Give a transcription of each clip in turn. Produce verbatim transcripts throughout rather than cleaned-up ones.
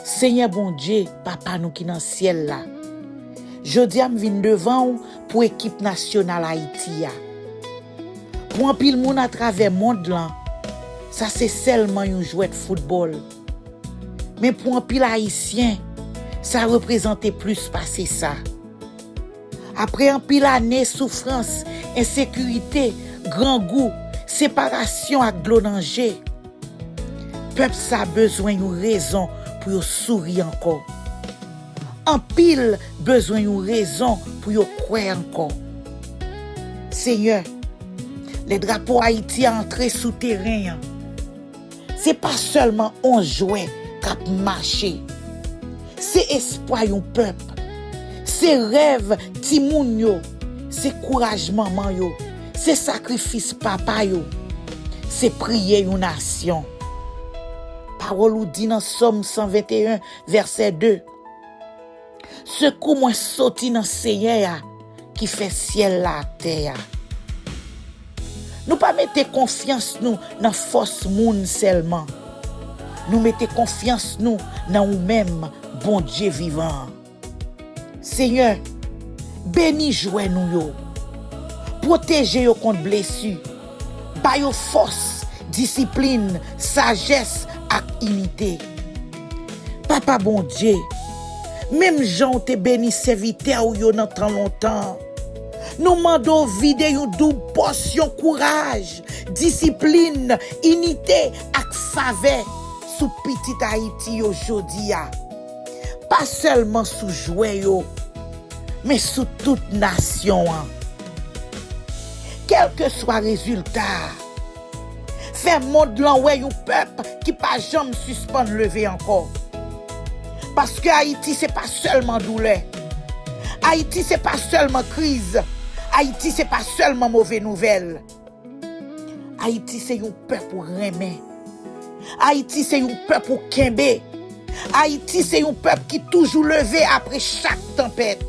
Senyè Bondye, Papa nou ki nan syèl la, jodi a m vin devan w pou ekip nasyonal Ayiti a. Pou anpil moun atravè mond lan, sa se sèlman yon jwèt foutbòl. Men pou anpil Ayisyen, sa reprezante plis pase sa. Apre anpil ane soufrans, ensekirite, grangou, separasyon ak dlo nan je, pèp sa bezwen yon rezon pou yo souri ankò. Anpil bezwen yon rezon pou yo kwè ankò. Senyè, lè drapo Ayiti a antre sou teren an, se pa sèlman on jwè k ap mache. Se espwa yon pèp. Se rèv timoun yo. Se kouraj manman yo. Se sakrifis papa yo. Se priyè yon nasyon. Pawòl ou di nan Sòm san venteyen, vèsè de, sekou mwen soti nan Senyè a ki fè syèl la ak tè a. Nou pa mete konfyans nou nan fòs moun sèlman. Nou mete konfyans nou nan ou menm, Bondye vivan an. Senyè, beni jwè nou yo. Pwoteje yo kont blesi. Ba yo fòs, disiplin, sajès ak inite. Papa Bondye, menm jan w te beni sèvitè w yo nan tan lontan, nou mande w vide yon doub pòsyon kouraj, disiplin, inite ak favè sou pitit Ayiti yo jodi a. Pa sèlman sou jwè yo, men sou tout nasyon an. Kèlkeswa rezilta a, fè mond lan wè yon pèp ki pa janm sispann leve ankò. Paske Ayiti se pa sèlman doulè. Ayiti se pa sèlman kriz. Ayiti se pa sèlman move nouvèl. Ayiti se yon pèp ou renmen. Ayiti se yon pèp ou kenbe. Ayiti se yon pèp ki toujou leve apre chak tanpèt.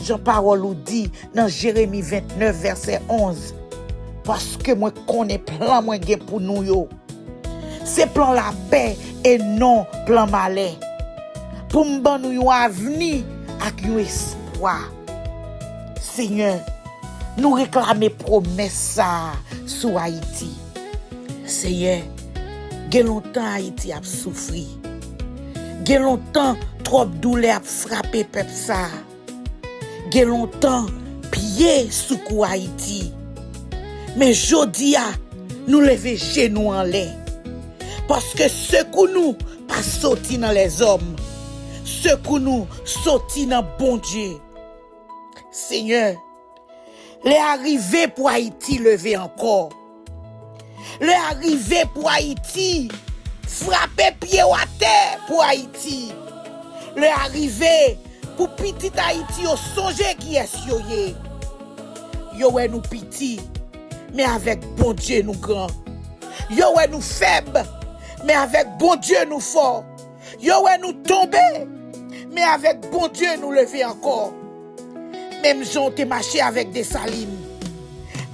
Jan pawòl ou di nan Jeremi ventnèf, vèsè onz, paske mwen konnen plan mwen gen pou nou yo. Se plan lapè e non plan malè. Pou m ban nou yon avni ak yon espwa. Senyè, nou reklame pwomès sa a sou Ayiti. Senyè, gen lontan Ayiti ap soufri. Gen lontan twòp doulè ap frape pèp sa a. Gen lontan pye sou kou Ayiti. Men jodi a, nou leve je nou anlè. Paske sekou nou pa soti nan lèzòm. Sekou nou soti nan Bondye. Senyè, lè a rive pou Ayiti leve ankò. Lè a rive pou Ayiti frape pye w atè pou Ayiti. Lè a rive pou pitit Ayiti yo sonje kiyès yo ye. Yo wè nou piti, men avèk Bondye nou gran. Yo wè nou fèb, men avèk Bondye nou fò. Yo wè nou tonbe, men avèk Bondye nou leve ankò. Menm jan w te mache avèk Desalin,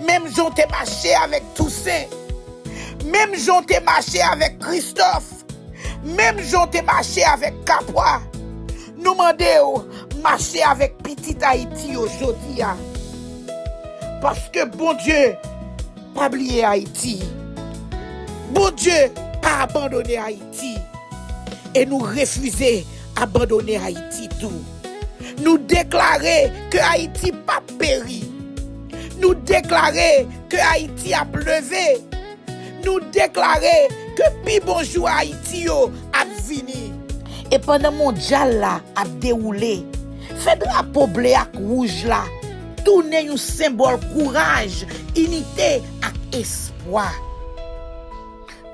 menm jan w te mache avèk Tousen, menm jan w te mache avèk Kristòf, menm jan w te mache avèk Kapwa, nou mande w mache avèk pitit Ayiti yo jodi a. Paske Bondye pa bliye Ayiti. Bondye pa abandone Ayiti. E nou refize abandone Ayiti tou. Nou deklare ke Ayiti p ap peri. Nou deklare ke Ayiti ap leve. Nou deklare ke pi bon jou Ayiti yo ap vini. E pandan mondyal la ap dewoule, fè drapo ble ak wouj la tounen yon senbòl kouraj, inite ak espwa.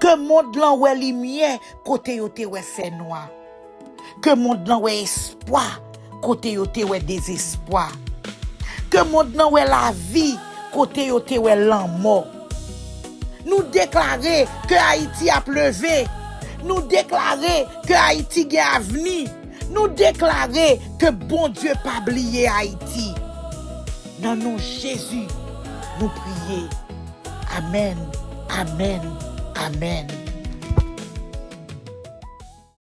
Ke mond lan wè limyè kote yo te wè fènwa. Ke mond lan wè espwa kote yo te wè dezespwa. Ke mond lan wè lavi kote yo te wè lanmò. Nou deklare ke Ayiti ap leve. Nou deklare ke Ayiti gen avni. Nou deklare ke Bondye pa bliye Ayiti. Nan non Jezi, nou priye. Amèn, amèn, amèn.